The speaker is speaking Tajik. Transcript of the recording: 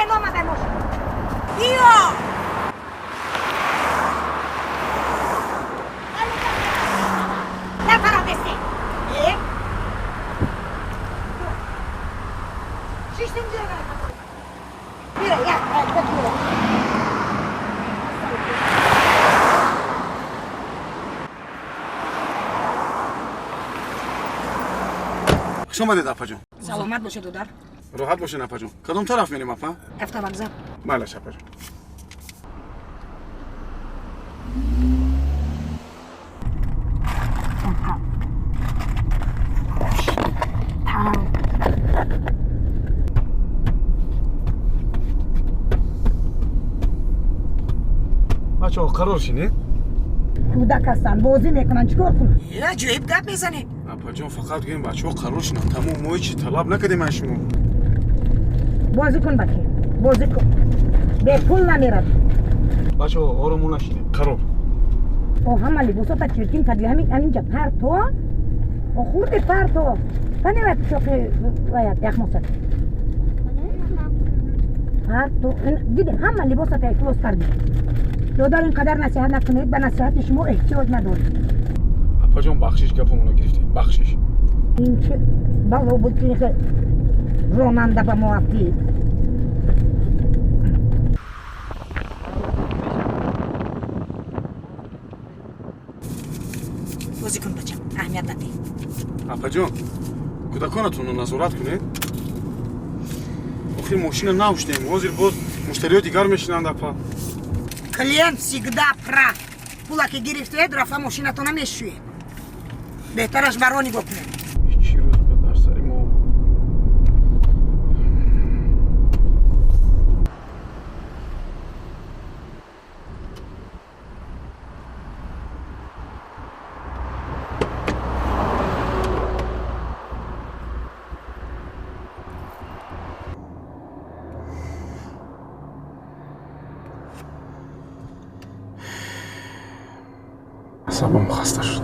Хренома дар мошин. Биё! Нафаромести. Э? Шиштем ҷой. Бира, як, як, як. Хуш омадед, апаҷон. Саломат бошед, додар. Роҳат бошед, апаҷон. Кадом тараф мерем, апа? Автовокзал. Майлаш, апаҷон. Бачаҳо, қарор шинед. Кӯдак ҳастанд, бозӣ мекунанд, чӣ кор кунанд? Аҷоиб гап мезанед. Апаҷон, фақат гӯем бачаҳо қарор шинанд, тамом. Мо ҳеҷ талаб накардем аз шумо. Бозӣ кун, бача, бозӣ кун, бепул намерад. Бачаҳо, оромона шинед, қарор. О, ҳама либосота чиркин кардӣ, ҳамин ҳаминҷа парто, о, хурди парто. Каневай пичоқи ваят яхмосат. Парто, диди, ҳама либосата ифлос кардӣ. Додар, ин қадар насиҳат накунед, ба насиҳати шумо эҳтиёҷ надорем. Апаҷон, бахшиш, гапамонро гирифтем, бахшиш. Ин чи бало буд, ки ронанда ба мо афтид? Бозӣ кун, бачам, аҳамият надиҳ. Апаҷон, кӯдаконатонро назорат кунед. Охир мошина навштем, ҳозир боз муштариҳо дигар мешинанд, апа. Клиент всегда прав. Пула ки гирифтед, рафта мошинатона мешӯед. Беҳтараш баро нигоҳ кунед. Чӣ рӯз буд дар сари мо. Асабам хаста шуд.